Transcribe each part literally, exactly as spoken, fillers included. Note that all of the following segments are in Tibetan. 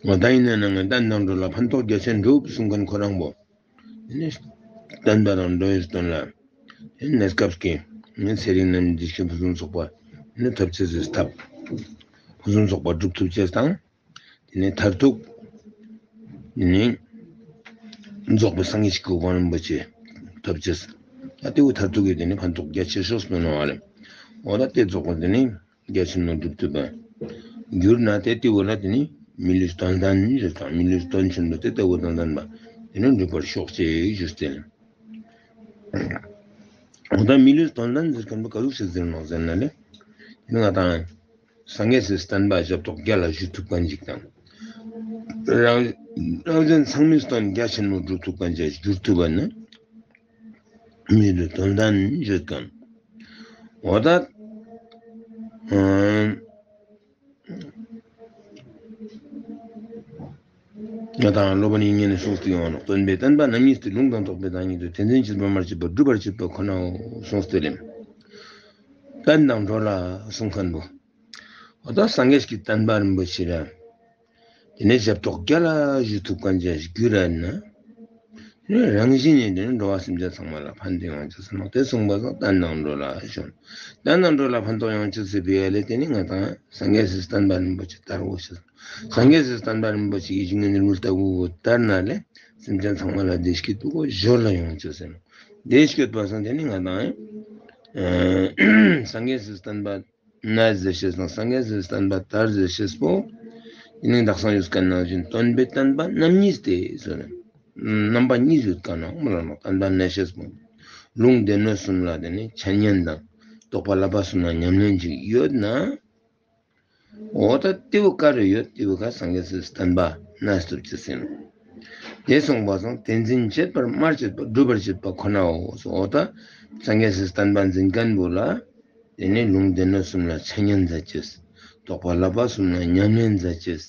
ང་ད་ཡིན་ན་ན་ང་བསྟན་དང་འགྲོ་ལ་ཕན་ཐོགས་རྒྱ་ཆེན་འགྲུབ་གསུང་མཁན་ཁོ་རང་པོ། དེ་ནས་བསྟན་པ་དང་འགྲོ་བའི་དོན་ལ། དེ་ནས་གནས་སྐབས་ཀྱི་ནི་ཚེ་རིང་རྣམ་གཉིས་བདེ་སྐྱིད་ཕུན་སུམ་ཚོགས་པ་ནི་ཐོབ་ཅེས་སི་ཐབས། ཕུན་སུམ་ཚོགས་པ་སྒྲུབ་ཐུབ་ཅེས་དང་། དེ་ནས་མཐར་ཐུག་དེ་ནས་རྫོགས་པའི་སངས་རྒྱས་ཀྱི་གོ་འཕང་རིན་པོ་ཆེ་ཐོབ་ཅེས། ད་དེ་བོ་མཐར་ཐུག་གི་དེ་ནས་ཕན་ཐོགས་རྒྱ་ཆེ་ཤོས་སུ་སྣང་བ་རེད། འོ་ད་དེ་རྫོགས་པ་དེ་ནས་རྒྱ་ཆེན་མོ་སྒྲུབ་ཐུབ་པ་གྱུར་ན། དེ་དེ་བོ་ལ་དེ་ནི་མི་ལུས་དོན་ལྡན་ཞེས་དང་། མི་ལུས་དོན་ཆེན་པོ་དེ་ལྟ་བུ་དང་ལྡན་པ་དེ་ནི་འགྲུབ་པར་ཤོག་ཅེས་ཞུས་ཏེ། འོ་ད་མི་ལུས་དོན་ལྡན་ཟེར་མཁན་པོ་ག་ཟུག་ཞིག་ཟེར་ནོག་ཟེར་ན་ལེ། དེ་ནི་ང་དང་སངས་རྒྱས་སི་བསྟན་པ་ཞབས་ཏོག་རྒྱ་ལ་ཞུ་ཐུབ་མཁན་ཅིག་དང་། རང་རང་གཞན་ཚང་མའི་དོན་རྒྱ་ཆེན་མོ་སྒྲུབ་ཐུབ་མཁན་ཅིག་གྱུར་ཐུབ་པ་ནི་མི་ལུས་དོན་ལྡན་ཞུ་མཁན། འོ་ད། ཨང་། ང་དང་སློབ་དཔོན་དབྱིག་གཉེན་ནས་གསུངས་ཏེ་ཡོང་ནོག། སྟོན་པའི་བསྟན་པ་རྣམ་གཉིས་ཏེ། ལུང་དང་རྟོགས་པའི་བདག་ཉིད་དོ། དེ་འཛིན་བྱེད་པར་སྨྲ་བྱེད་པ། སྒྲུབ་པར་བྱེད་པ་ཁོ་ནའོ་གསུངས་ཏེ་ལེ། བསྟན་དང་འགྲོ་ལ་གསུང་མཁན་པོ། འོ་ད་སངས་རྒྱས་ཀྱི་བསྟན་པ་རིན་པོ་ཆེ་ལ། དེ་ནས་ཞབས་ཏོག་རྒྱ་ལ་ཞུ་ཐུབ་མཁན་ཅིག་གྱུར་ན། དེ་ནས་རང་བཞིན་ནས་དེ་ནས་འགྲོ་བ་སེམས་ཅན་ཚང་མ་ལ་ཕན་བདེ་ཡོང་ཅེས་ཟེར་ནོག། དེ་གསུངས་པ་སོགས་བསྟན་དང་འགྲོ་ལ་ཞུ། བསྟན་དང་འགྲོ་ལ་ཕན་ཐོགས་ཡོང་ཅེས་ཟེར་བའི་ཡ་ལས་དེ་ནི་ང་དང་སངས་རྒྱས་སི་བསྟན་པ་རིན་པོ་ཆེ་དར་དགོས་ཤེས། སངས་རྒྱས་སི་བསྟན་པ་རིན་པོ་ཆེ་ཡིད་བཞིན་གྱི་ནོར་བུ་ལྟ་བུ་དར་ན་ལས་སེམས་ཅན་ཚང་མ་ལ་བདེ་སྐྱིད་སྤུ་གོ་ཞོར་ལ་ཡོང་ཅེས་ཟེར་ནོག། བདེ་སྐྱིད་པ་སང་དེ་ནི་ང་དང་སངས་རྒྱས་སི་བསྟན་པ་གནས་ཟེར་ཤེས་དང་སངས་རྒྱས་སི་བསྟན་པ་དར་ཟེར་ཤེས་པོ། དེ་ནི་དག་སང་ཡོད་མཁན་ནང་བཞིན་སྟོན་པའི་བསྟན་པ་རྣམ་གཉིས་ཏེ་ཟེར་ནས། རྣམ་པ་གཉིས་ཡོད་མཁན་ནོག་མོལ་ལ་ནོག། བསྟན་པ་གནས་ཤེས་པོ། ལུང་སྡེ་སྣོད་གསུམ་ལ་དེ་ནི་འཆད་ཉན་དང་རྟོགས་པ་བསླབ་པ་གསུམ་ལ་ཉམས་ལེན་ཅིག་ཡོད་ན། འོ་ད་དེ་བོ་ག་རེ་ཡོད། དེ་བོ་ག་སངས་རྒྱས་སི་བསྟན་པ་གནས་ཐུབ་ཅེས་ཟེར་ནོག། དེ་གསུངས་པ་སང་དེ་འཛིན་བྱེད་པར་སྨྲ་བྱེད་པ། སྒྲུབ་པར་བྱེད་པ་ཁོ་ནའོ། འོ་ད་སངས་རྒྱས་སི་བསྟན་པ་འཛིན་མཁན་པོ་ལ། དེ་ནས་ལུང་སྡེ་སྣོད་གསུམ་ལ་འཆད་ཉན་མཛད་ཅེས། རྟོགས་པ་བསླབ་པ་གསུམ་ལ་ཉམས་ལེན་མཛད་ཅེས།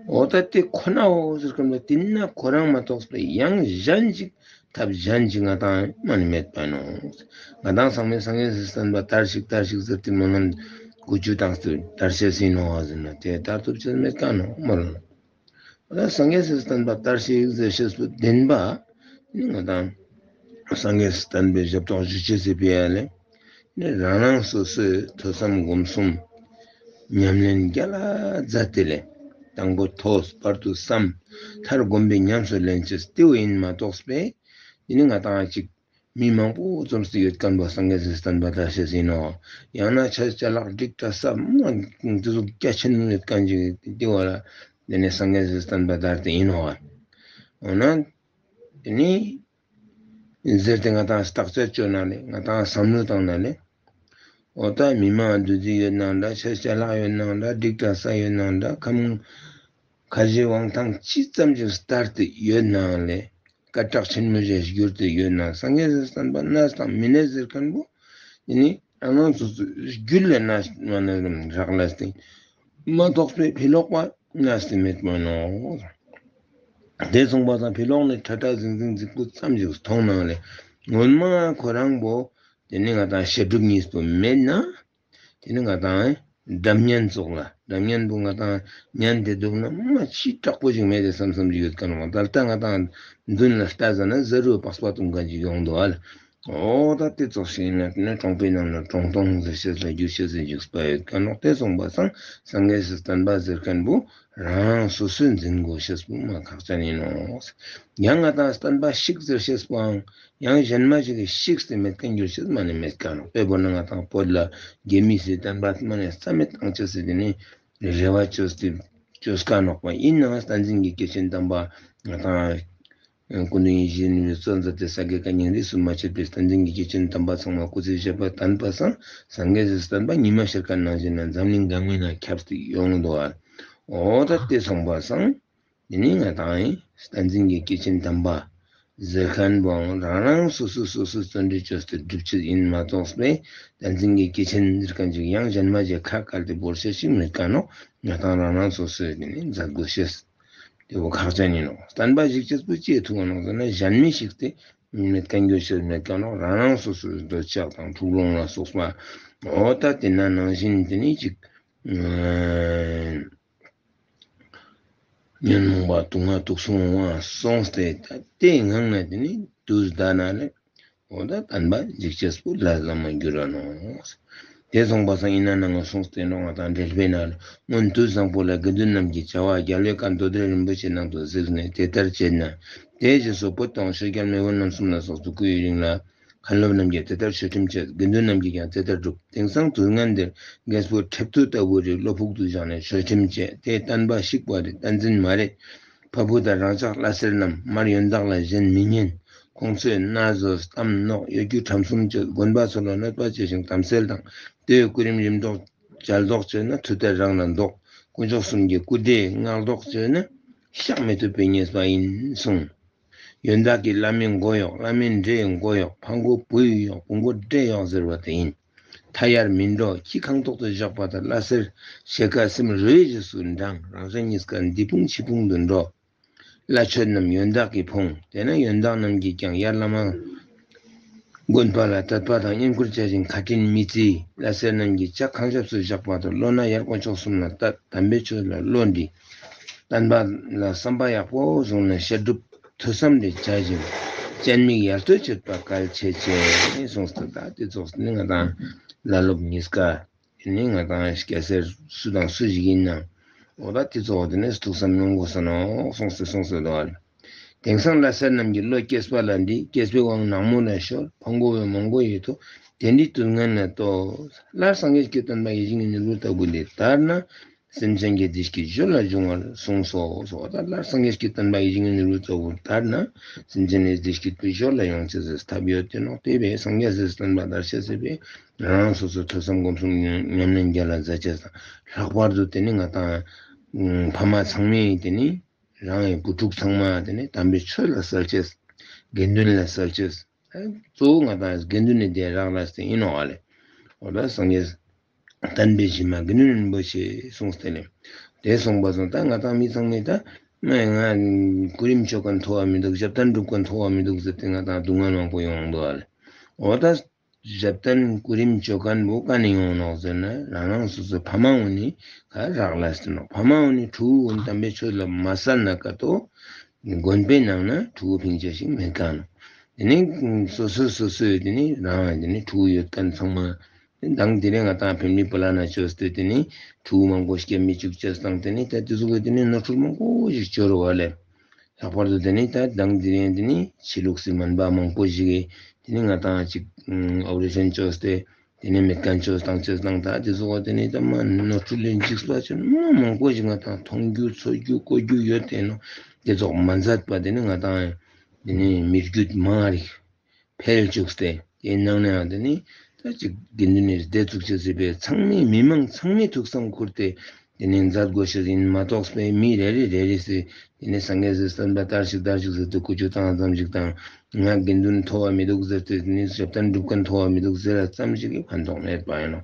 འོ་ད་དེ་ཁོ་ནའོ་ཟེར་གམ་ལ། དེ་ན་ཁོ་རང་མ་གཏོགས་པའི་ཡང་གཞན་ཅིག་ཐབས་གཞན་ཅིག་ང་དང་མ་ནི་མེད་པ་ནོག། ང་དང་ཚང་མས་སངས་རྒྱས་སི་བསྟན་པ་དར་ཞིག་དར་ཞིག་ཟེར་ཏེ་སྨོན་ལམ་ཀུ་ཅུ་བཏང་སྟེ་དར་ཤེས་ཡིན་ནོག་ཟེར་ན་དེ་དར་ཐུབ་ཅེས་མེད་མཁན་ནོག་མོལ། ད་སངས་རྒྱས་སི་བསྟན་པ་དར་ཞིག་ཟེར་ཤེས་པོ་བདེན་པ། ནི་ང་དང་སངས་རྒྱས་སི་བསྟན་པའི་ཞབས་ཏོག་ཞུ་ཅེས་ཟེར་བའི་ཡ་ལས། ནི་རང་རང་སོ་སོའི་ཐོས་བསམ་སྒོམ་གསུམ་ཉམས་ལེན་རྒྱ་ལ་མཛད་དེ་ལས། དང་པོ་ཐོས། བར་དུ་བསམ། མཐར་སྒོམ་པའི་ཉམས་སུ་ལེན་ཅེས་དེ་བོ་ཡིན་མ་གཏོགས་པས། དེ་ནི་ང་དང་ཅིག་མི་མང་པོ་ཙམ་ཞིག་ཡོད་མཁན་པོ་སངས་རྒྱས་སི་བསྟན་པ་དར་ཤེས་ཡིན་ནོག། ཡང་ན་ཆ་ཅ་ལག་འགྲིག་དྲགས་ས་མ་དེ་ཚོ་རྒྱ་ཆེན་མོ་ཡོད་མཁན་ཅིག་དེ་བ་ལ་དེ་ནས་སངས་རྒྱས་སི་བསྟན་པ་དར་ཏེ་ཡིན་ནོག། འོ་ན་དེ་ནི་ཟེར་ཏེ་ང་དང་བརྟག་དཔྱད་བཅོས་ན་ལས། ང་དང་བསམ་བློ་བཏང་ན་ལས། འོ་ད་མི་མང་འདུ་འཛི་ཡོད་ནའང་འདྲ། ཆ་ཅ་ལག་ཡོད་ནའང་འདྲ། འགྲིག་དྲགས་ས་ཡོད་ནའང་འདྲ། ཁམས་ཁ་ཞེ་དབང་ཐང་ཅི་ཙམ་ཞིག་དར་ཏེ་ཡོད་ནའང་ལས། སྐད་གྲགས་ཆེན་མོ་ཞིག་གྱུར་ཏེ་ཡོད་ན། སངས་རྒྱས་སི་བསྟན་པ་གནས་དང་མི་གནས་ཟེར་མཁན་པོ་དེ་ནི་རང་རང་སོ་སོའི་རྒྱུད་ལ་གནས་མ་གནས་རག་ལས་ཏེ་མ་གཏོགས་པའི་ཕྱི་ལོགས་པ་གནས་ཏེ་མེད་མོ་ནོག། དེ་གསུངས་པ་སང་ཕྱི་ལོགས་ནས་ཁྲ་ཁྲ་ཟིང་ཟིང་རྫིག་པོ་ཙམ་ཞིག་མཐོང་ནའང་ལས། སྔོན་མ་ཁོ་རང་པོ་དེ་ནི་ང་དང་བཤད་སྒྲུབ་གཉིས་པོ་མེད་ན། དེ་ནི་ང་དང་སྒྲ་སྙན་སོགས་ལ། སྒྲ་སྙན་པོ་ང་དང་ཉན་ཏེ་འདུག་ན་མ་ཕྱི་དྲག་པོ་ཞིག་མེད་དེ་བསམ་བསམ་ཞིག་ཡོད་མཁན་ནོག། ད་ལྟ་ང་དང་མདུན་ལ་ལྟ་ཟ་ན་ཟ་རུ་པགས་པ་བཏུང་མཁན་ཞིག་ཡོང་འདུག་ཨ་ལ། འོ་ད་དེ་ཙོགས་ཤིག་ཡིན་ན་དེ་ནི་གྲོང་པའི་ནང་ན་གྲོང་སྟོང་ཟེར་ཤེས་ལ་རྒྱུ་ཤེས་ཟེར་འཇུག་པ་ཡོད་མཁན་ནོག། དེ་གསུངས་པ་སང་སངས་རྒྱས་སི་བསྟན་པ་ཟེར་མཁན་པོ་རང་རང་སོ་སོས་འཛིན་དགོས་ཤེས་པོ་མ་ཁག་ཅན་ཡིན་ནོག། ཡང་ང་དང་བསྟན་པ་བཤིག་ཟེར་ཤེས་པོའང་ཡང་གཞན་མ་ཞིག་གིས་བཤིག་སྟེ་མེད་མཁན་འགྱུར་ཤེས་མ་ནི་མེད་མཁན་ནོག། དཔེ་བོར་ན་ང་དང་བོད་ལ་རྒྱལ་མི་སི་བསྟན་པ་མ་ནི་རྩ་མེད་བཏང་ཅེས་ཟེར་དེ་ནི་རེ་བ་བཅོལ་ཏེ་བཅོལ་མཁན་ནོག་པ། ཡིན་ནའང་བསྟན་འཛིན་གྱི་སྐྱེས་ཆེན་དམ་པ་ང་དང་སྐུ་མདུན་ཡིད་བཞིན་ནོར་བུས་གཙོ་མཛད་དེ་ས་དགེ་བཀའ་རྙིང་རིས་སུ་མ་ཆད་པའི་བསྟན་འཛིན་གྱི་སྐྱེས་ཆེན་དམ་པ་ཚང་མ་སྐུ་ཚེ་ཞབས་པད་བརྟན་པ་སང་སངས་རྒྱས་སི་བསྟན་པ་ཉི་མ་ཤར་མཁན་ནང་བཞིན་ལ་འཛམ་གླིང་གང་མིན་ན་ཁྱབ་སྟེ་ཡོང་འདུག་ཨ། འོ་ད་དེ་སོང་པ་སང་། དེ་ནི་ང་དང་ཡིན་བསྟན་འཛིན་གྱི་སྐྱེས་ཆེན་དམ་པ་ཟེར་མཁན་པོའང་རང་རང་སོ་སོ་སོ་སོའི་བརྩོན་འགྲུས་བཅོས་ཏེ་སྒྲུབ་ཆེད་ཡིན་མ་གཏོགས་པས། བསྟན་འཛིན་གྱི་སྐྱེས་ཆེན་ཟེར་མཁན་ཅིག་ཡང་གཞན་མ་ཞིག་ཁ་བཀལ་ཏེ་བོར་ཤེས་ཤིག་མེད་མཁན་ནོག། ང་དང་རང་རང་སོ་སོས་དེ་ནི་མཛད་དགོས་ཤེས་དེ་བོ་ཁག་ཅན་ཡིན་ནོག། བསྟན་པ་བཤིག་ཅེས་པོ་ཅི་ཐུག་ནོག་ཟེར་ན་གཞན་མི་བཤིག་སྟེ་མེད་མཁན་འགྱུར་ཤེས་མེད་མཁན་ནོག། རང་རང་སོ་སོའི་འདོད་ཆགས་དང་འཁྲུག་ལོང་ལ་སོགས་པ། འོ་ད་དེ་ན་ནང་བཞིན་དེ་ནི་ཅིག་ཉོན་མོངས་པ་དུག་ལྔ་དུག་གསུམ་དབང་སོང་སྟེ། ད་དེའི་ངང་ནས་དེ་ནི་དུས་འདའ་ན་ལས། འོ་ད་བསྟན་པ་འཇིག་ཅེས་པོ་ལ་ལ་མ་འགྱུར་ར་ནོ། དེ་སོང་པ་སང་ཡིན་ན་ནང་སོང་སྟེ་ནོ། ང་དང་འགྲེལ་པའི་ནང་ལ་སྔོན་དུས་བཟང་པོ་ལ་དགེ་འདུན་རྣམས་ཀྱིས་བྱ་བ་རྒྱལ་བའི་བཀའ་མདོ་སྡེ་རིན་པོ་ཆེ་ནང་དུ་གཟིགས་ནས་དེ་ལྟར་བྱེད་ན། དེའི་རྗེས་སུ་བོད་དང་ཆོས་རྒྱལ་མེས་དབོན་རྣམ་གསུམ་ལ་སོགས་སུ་སྐུའི་རིང་ལ། མཁན་སློབ་རྣམས་ཀྱིས་དེ་ལྟར་ཆོས་ཁྲིམས་བཅས། དགེ་འདུན་རྣམས་ཀྱིས་ཀྱང་དེ་ལྟར་བསྒྲུབས། དེང་སང་དུས་ངན་འདིར་རྒྱལ་པོ་ཁྲེབ་ཐུལ་ལྟ་བུ་རིགས་བློ་ཕུགས་སུ་བཞག་ནས་ཆོས་ཁྲིམས་བཅས་ཏེ། བསྟན་པ་བཤིག་པ་རེད། བསྟན་འཛིན་མ་རེད། ཕ་བུ་དང་རང་ཅག་བླ་སེར་རྣམས་མར་ཡོན་བདག་ལ་ཞེན་མི་ཉན། ཁོང་ཚོས་མནའ་ཟོས་གཏམ་སྨྲོས་གཡོ་སྒྱུ་ཁྲམ་གསུམ་བཅས་དགོན་པ་ཚོ་ལ་གནོད་པ་བྱས་ཤིང་དམ་སེལ་དང་། དེ་བས་སྐུ་རིམ་རིམ་གྲོ་ཇལ་ཟློག་བྱས་ན་མཐུ་གཏད་རང་ལ་འདོགས། དཀོན་མཆོག་གསུམ་གྱི་སྐུ་བགྲེས་སྔགས་ཟློག་བྱས་ན་བཤགས་མི་ཐུབ་པའི་ཉེས་པ་ཡིན་གསུངས། ཡོན་བདག་གིས་བླ་མའི་མགོ་གཡོག། བླ་མའི་འདྲེ་ཡི་མགོ་གཡོག། ཕ་མགོ་བུ་ཡི་གཡོག། བུ་མགོ་འདྲེ་གཡོག་ཟེར་བ་དེ་ཡིན། མཐའ་ཡར་མི་འགྲོ། ཁྱི་ཁང་ཐོག་ཏུ་བཞག་པ་དང་། བླ་སེར་ཕྱེད་ཀ་སེམས་རུས་རྗེས་སུ་འབྲང་། རང་གཞན་གཉིས་ཀ་འདི་ཕུང་ཕྱི་ཕུང་དུ་འགྲོ། བླ་མཆོད་རྣམས་ཡོན་བདག་གིས་ཕོངས། དེས་ན་ཡོན་བདག་རྣམས་ཀྱིས་ཀྱང་ཡར་བླ་མ་དགོན་པ་ལ་དད་པ་དང་བསྙེན་བཀུར་བྱ་ཞིང་ཁ་དྲིན་མི་བརྩི། བླ་སེར་རྣམས་ཀྱིས་ཇ་ཁང་ཞབས་སུ་བཞག་པ་དང་། བློ་སྣ་ཡར་དཀོན་མཆོག་གསུམ་ལ་གཏད། དམ་པའི་ཆོས་ལ་བློ་འདྲི། བསྟན་པ་ལ་བསམ་པ་ཡག་པོ་བཟུང་ནས་བཤད་སྒྲུབ་ཐོས་བསམ་རེ་བྱ་ཞིང་། སྤྱན་མིག་ཡར་ལྟོས་བྱེད་པ་གལ་ཆེ་ཆེ་གསུངས་ཏེ། ད་དེ་ཚོགས་ནི་ང་དང་བླ་སློབ་གཉིས་ཀ། དེ་ནི་ང་དང་སྐྱ་སེར་སུ་དང་སུ་ཞིག་ཡིན་ན། འོ་ད་དེ་ཚོ་དེ་ནི་ཐུགས་བསམ་ཡོང་དགོས་ས་ནོ་གསུངས་ཏེ་གསུངས་ཏེ་འདུག་ཨ། དེང་སང་བླ་སེར་རྣམས་ཀྱིས་བློ་སྐྱེས་པ་ལ་འདྲི། སྐྱེས་པའི་དབང་ནག་མོ་ལ་ཤོར། ཕ་མགོ་བའི་མོ་མགོ་ཡི་ཐོག་དེ་འདྲའི་དུས་ངན་ལ་ལྟོས། སླར་སངས་རྒྱས་ཀྱི་བསྟན་པ་ཡིད་བཞིན་གྱི་ནོར་བུ་ལྟ་བུ་འདི་དར་ན། སེམས་ཅན་གྱི་བདེ་སྐྱིད་ཞོར་ལ་འབྱུང་བར་གསུངས་སོ། སོ་ད་སླར་སངས་རྒྱས་ཀྱི་བསྟན་པ་ཡིད་བཞིན་གྱི་ནོར་བུ་ལྟ་བུ་དར་ན། སེམས་ཅན་ནི་བདེ་སྐྱིད་པའི་ཞོར་ལ་ཡོང་ཅེས་སི་ཐབས་ཡོད་དེ་ནོ། དེ་བས་སངས་རྒྱས་སི་བསྟན་པ་དར་ཤེས་སི་བས། རང་རང་སོ་སོའི་ཐོས་བསམ་སྒོམ་གསུམ་ཉམས་ལེན་རྒྱ་ལ་མཛད་ཅེས་དང་། ལྷག་པར་དུ་དེ་ནི་ང་དང་ཕ་མ་ཚང་མས་དེ་ནི་རང་གི་བུ་ཕྲུག་ཚང་མ་དེ་ནི་དམ་པའི་ཆོས་ལ་གསལ་ཅེས། དགེ་འདུན་ལ་གསལ་ཅེས། གཙོ་བོ་ང་དང་དགེ་འདུན་ནི་དེ་རག་ལས་ཏེ་ཡིན་ནོ་ཨ་ལེ། འོ་ད་སངས་རྒྱས་བསྟན་པའི་གཞི་མ་དགེ་འདུན་རིན་པོ་ཆེ་གསུངས་ཏེ་ལེ། དེ་གསུངས་པ་སོང་ད་ང་དང་མི་ཚང་མས་ད། ང་ང་སྐུ་རིམ་ཆོ་ག་མཐོ་བ་མི་འདུག། ཞབས་བརྟན་སྒྲུབ་མཁན་མཐོ་བ་མི་འདུག་ཟེར་ཏེ་ང་དང་སྡུག་བསྔལ་མང་པོ་ཡོང་འདུག་ཨ་ལེ། འོ་ད། ཞབས་བརྟན་སྐུ་རིམ་ཆོ་ག་འབུ་ག་ནས་ཡོང་ནོག་ཟེར་ན། རང་རང་སོ་སོའི་ཕ་མ་འོ་ནི་ག་རག་ལས་ཏེ་ནོག། ཕ་མ་འོ་ནི་ཕྲུ་གུ་འོ་ནི་དམ་པའི་ཆོས་ལ་མ་གསལ་ན་ཀ་ཏོ། དགོན་པའི་ནང་ན་ཕྲུ་གུ་ཕིང་ཆ་ཞིག་མེད་ཀ་ནོག། དེ་ནི་སོ་སོ་སོ་སོའི་དེ་ནི་རང་དེ་ནི་ཕྲུ་གུ་ཡོད་མཁན་ཚང་མ། དེ་དང་དེ་རིང་ང་དང་ཕེམ་ལི་པ་ལ་ན་ཅོས་ཏེ་དེ་ནི་ཕྲུ་གུ་མང་པོ་སྐྱེ་མི་བཅུག་ཅེས་དང་དེ་ནི་ད་དེ་ཚོ་གི་དེ་ནི་ནོར་འཁྲུལ་མང་པོ་ཞིག་ཅོ་རུ་བ་ལེ། ལྷག་པར་དུ་དེ་ནི་ད་དང་དེ་རིང་དེ་ནི་ཕྱི་ལུགས་སི་སྨན་པ་མང་པོ་ཞིག་གིས་དེ་ནི་ང་དང་ཅིག་ཨོ་པ་རེ་ཤན་ཅོས་ཏེ་དེ་ནི་མེད་མཁན་ཅོས་དང་ཅོས་དང་ད་དེ་ཚོ་ག་དེ་ནི་ད་མ་ནོར་འཁྲུལ་ལས་འཇིགས་པ་ཅོ་མ་མང་པོ་ཞིག་ང་དང་མཐོང་རྒྱུ་ཚོར་རྒྱུ་གོ་རྒྱུ་ཡོད་དེ་ནོ། དེ་ཚོགས་མ་མཛད་པ་དེ་ནི་ང་དང་དེ་ནི་མི་རྒྱུད་མང་རིགས། འཕེལ་བཅུག་སྟེ། དེའི་ནང་ནའང་དེ་ནི་ད་ཅིག་དགེ་འདུན་ནི་སྡེ་བཙུགས་བྱས་ཟེར་བའི་ཚང་མས་མི་མང་ཚང་མས་ཐུགས་བསམ་ཁུར་ཏེ་དེ་ནི་མཛད་དགོས་ཤེས་ཡིན་མ་གཏོགས་པའི་མི་རེ་རེ་རེ་རེ་སེ་དེ་ནི་སངས་རྒྱས་སི་བསྟན་པ་དར་ཞིག་དར་ཞིག་ཟེར་ཏེ་ཀུ་ཅོ་བཏང་ཙམ་ཞིག་དང་། ང་དགེ་འདུན་མཐོ་བ་མི་འདུག་ཟེར་ཏེ་དེ་ནི་ཞབས་བརྟན་སྒྲུབ་མཁན་མཐོ་བ་མི་འདུག་ཟེར་ཙམ་ཞིག་གིས་ཕན་ཐོགས་མེད་པ་ཡིན་ནོ།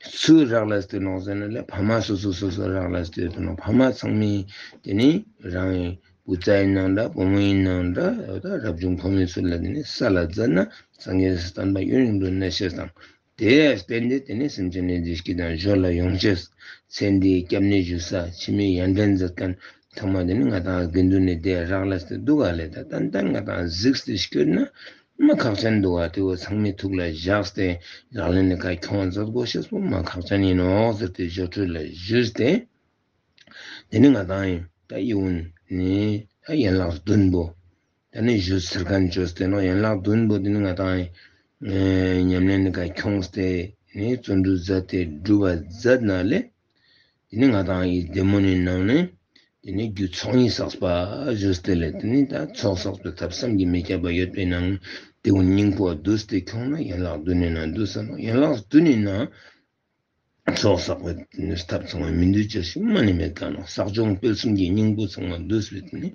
སུ་རག་ལས་ཏེ་ནོག་ཟེར་ན་ལས་ཕ་མ་སོ་སོ་སོ་སོ་རག་ལས་ཏེ་ཡོད་ནོ། ཕ་མ་ཚང་མས་དེ་ནི་རང་གི་བུ་ཚ་ཡིན་ནའང་འདྲ། བུ་མོ་ཡིན་ནའང་འདྲ། འོ་ད་རབ་བྱུང་ཕོ་མོའི་ཚུལ་ལ་དེ་ནི་ས་ལ་མཛད་ན་སངས་རྒྱས་སི་བསྟན་པ་ཡུན་རིང་དུ་གནས་ཤེས་དང་། དེ་ལ་བརྟེན་ཏེ་དེ་ནི་སེམས་ཅན་ནི་བདེ་སྐྱིད་དང་ཞོར་ལ་ཡོང་ཤེས། ཚེ་འདིའི་སྐྱབས་གནས་ཞུ་ས་ཕྱི་མའི་ཡར་འདྲེན་མཛད་མཁན་ཚང་མ་དེ་ནི་ང་དང་དགེ་འདུན་ནི་དེ་རག་ལས་ཏེ་འདུག་ག་ལེ། ད་ཏན་ཏན་ང་དང་གཟིགས་ཏེ་སྐྱོད་ན་མ་ཁག་ཅན་འདུག་ག། དེ་བོ་ཚང་མས་ཐུགས་ལ་བཞག་སྟེ་ལག་ལེན་ནི་ཁ་འཁྱོངས་མཛད་དགོས་ཤེས་པོ་མ་ཁག་ཅན་ཡིན་ནོག་ཟེར་ཏེ་ཞོ་ཁྲོད་ལ་ཞུས་ཏེ། དེ་ནི་ང་དང་ཡིན་ད་ཨི་ཝུན་ནི་ད་ཡན་ལག་བདུན་པོ། ད་ནི་ཞུ་ཚར་མཁན་བཅོས་ཏེ་ནོ། ཡན་ལག་བདུན་པོ་དེ་ནི་ང་དང་ཡིན་ཉམས་ལེན་ནི་ཁ་འཁྱོངས་ཏེ་ནི་བརྩོན་འགྲུས་མཛད་དེ་སྒྲུབ་པ་མཛད་ན་ལེ། དེ་ནི་ང་དང་ཡིན་བདེ་མོ་ནི་ནང་ནས་དེ་ནི་རྒྱུ་ཚོགས་གཉིས་བསགས་པ་བཅོས་ཏེ་ལེ། དེ་ནི་ད་ཚོགས་བསགས་པའི་ཐབས་བསམ་གྱིས་མི་ཁྱབ་པ་ཡོད་པའི་ནང་དེ་ཀུན་སྙིང་པོ་བསྡུས་ཏེ་འཁྱོངས་ན་ཡན་ལག་བདུན་ནི་ནང་འདུས་ས་ནོ། ཡན་ལག་བདུན་ནི་ནང་ཚོགས་བསགས་པའི་ཐབས་ཚང་མ་མི་འདུས་ཅི་ཞིག་མ་ནི་མེད་ཀ་ནོ། བསགས་སྦྱོང་སྤེལ་གསུམ་གྱི་སྙིང་པོ་ཚང་མ་འདུས་པའི་དེ་ནི་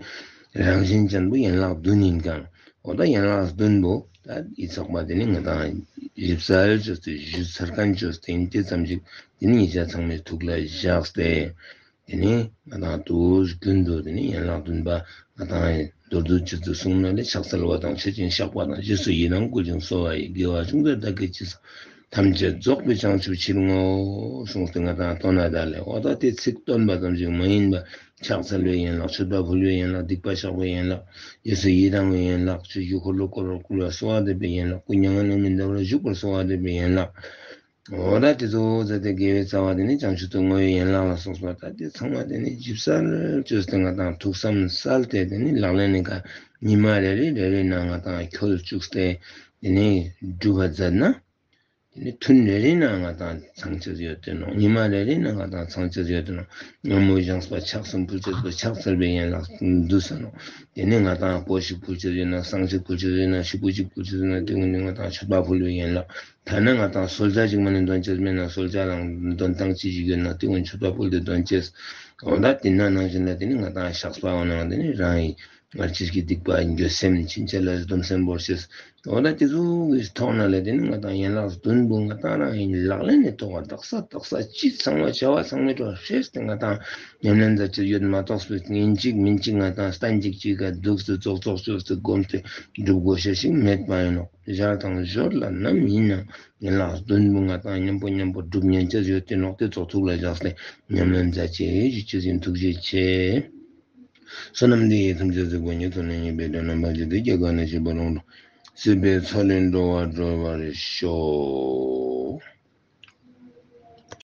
རང་བཞིན་ཅན་པོ་ཡན་ལག་བདུན་ཡིན་ཀ་ནོ། འོ་ད་ཡན་ལག་བདུན་པོ་ད་ཡིད་ཚོགས་པ་དེ་ནི་ང་དང་ཞིབ་གསལ་བཅོས་ཏེ་ཞུ་ཚར་མཁན་བཅོས་ཏེ་ཡིན་དེ་ཙམ་ཞིག་དེ་ནི་ཉིད་ཅག་ཚང་མའི་ཐུགས་ལ་བཞག་སྟེ། དེ་ནི་ང་དང་དུས་རྒྱུན་དུ་དེ་ནི་ཡན་ལག་བདུན་པ་ང་དང་མདོར་བསྡུས་ཅི་ཙམ་གསུངས་ན་ལས་ཕྱག་འཚལ་བ་དང་མཆོད་ཅིང་བཤགས་པ་དང་རྗེས་སུ་ཡི་དམ་བསྐུལ་ཞིང་གསོལ་བ་ཡི་དགེ་བ་ཅུང་ཟད་བདག་གིས་ཅི་བསགས་ཐམས་ཅད་རྫོགས་པའི་བྱང་ཆུབ་ཕྱིར་བསྔོ་གསུངས་ཏེ་ང་དང་བཏོན་ན་ད་ལས་འོ་ད་དེ་ཚིག་བཏོན་པ་ཙམ་ཞིག་མ་ཡིན་པ་ ཕྱག་འཚལ་བའི་ཡན་ལག། མཆོད་པ་ཕུལ་བའི་ཡན་ལག། སྡིག་པ་བཤགས་པའི་ཡན་ལག། རྗེས་སུ་ཡི་རང་བའི་ཡན་ལག། སྤྱོད་འཇུག་འཁོར་ལོ་བསྐོར་བར་བསྐུལ་བར་གསོལ་བ་འདེབས་པའི་ཡན་ལག། སྐུ་མྱ་ངན་ལས་མི་འདའ་བར་བཞུགས་པར་གསོལ་བ་འདེབས་པའི་ཡན་ལག། འོ་ད་དེ་ཚོ་ཟེར་ཏེ་དགེ་བའི་རྩ་བ་དེ་ནི་བྱང་ཆུབ་ཏུ་བསྔོ་བའི་ཡན་ལག་ལ་སོགས་པ། ད་དེ་ཚང་མ་དེ་ནི་ཞིབ་གསལ་བཅོས་ཏེ་ང་དང་ཐུགས་བསམ་གསལ་ཏེ་དེ་ནི་ལག་ལེན་ནི་ཁ་ཉི་མ་རེ་རེ་རེ་རེ་ནང་ང་དང་འཁྱོལ་བཅུག་སྟེ་དེ་ནི་སྒྲུབ་པ་མཛད་ན། དེ་ནི་ཐུན་རེ་རེ་ནང་ང་དང་ཚང་ཆེད་ཡོད་དེ་ནོ། ཉི་མ་རེ་རེ་ནང་ང་དང་ཚང་ཆེད་ཡོད་དེ་ནོ། སྔ་མོ་བཞེངས་པ་ཕྱག་གསུམ་ཕུལ་ཆེད་པ་ཕྱག་འཚལ་བའི་ཡན་ལག་འདུས་ས་ནོ། དེ་ནི་ང་དང་སྤོས་ཤིག་ཕུལ་ཆེད་ཡོད་ན། བསང་ཞིག་ཕུལ་ཆེད་ཡོད་ན། ཞིག་པོ་ཅིག་ཕུལ་ཆེད་ཡོད་ན། དེ་ཀུན་ནི་ང་དང་མཆོད་པ་ཕུལ་བའི་ཡན་ལག། ཐ་ན་ང་དང་གསོལ་ཇ་ཅིག་མ་ནི་འདོན་ཆེད་མེད་ན། གསོལ་ཇ་རང་འདོན་སྟངས་ཅི་ཞིག་ཡོད་ན། དེ་ཀུན་མཆོད་པ་ཕུལ་ཏེ་འདོན་ཆེད། འོ་ད་དེ་ན་ནང་བཞིན་ལ་དེ་ནི་ང་དང་བཤགས་པའོ་ནང་དེ་ནི་རང་ཡི་ང་ཅིག་གི་སྡིག་པ་འགྱོད་སེམས་ཕྱིན་ཆད་ལ་སྡོམ་སེམས་བོར་ཤེས། འོ་ད་དེ་ཚོ་གི་ཐོག་ན་ལ་དེ་ནི་ང་དང་ཡན་ལག་བདུན་པོ་ང་དང་རང་ཡིན་ལག་ལེན་ནས་ཐོག་བ་དག་ས་དག་ས་ཅི་ཚང་བ་བྱ་བ་ཚང་མའི་གྲོགས་ཤེས་ཏེ་ང་དང་ཉམས་ལེན་མཛད་ཀྱི་ཡོད་མ་གཏོགས་པའི་ཉིན་གཅིག་མིན་གཅིག་ང་དང་གཏན་གཅིག་གཅིག་ག་འདུག་སེ་ཙོག་ཙོག་ཅོས་ཏེ་སྒོམ་སྟེ་སྒྲུབ་དགོས་ཤེས་ཤིག་མེད་པ་ཡིན་ནོ། ཞར་དང་ཞོར་ལ་ནམ་ཡིན་ནའང་ཡན་ལག་བདུན་པོ་ང་དང་མཉམ་པོ་མཉམ་པོ་སྒྲུབ་ཉན་ཆེད་ཡོད་དེ་ནོག། དེ་ཚོ་ཐུགས་ལ་བཞག་སྟེ་ཉམས་ལེན་མཛད་ཅེས་ཞུ་ཆེད་ཡིན། ཐུགས་རྗེ་ཆེ། བསོད་ནམས་འདི་ཡིས་ཐམས་ཅད་གཟིགས་པ་ཉིད། ཐོབ་ནས་ཉེས་པའི་དགྲ་རྣམས་ཕམ་བྱས་ཏེ། སྐྱེ་རྒ་ན་འཆིའི་རྦ་ཀློང་དུ། སྲིད་པའི་མཚོ་ལས་འགྲོ་བ་སྒྲོལ་བར་ཤོག།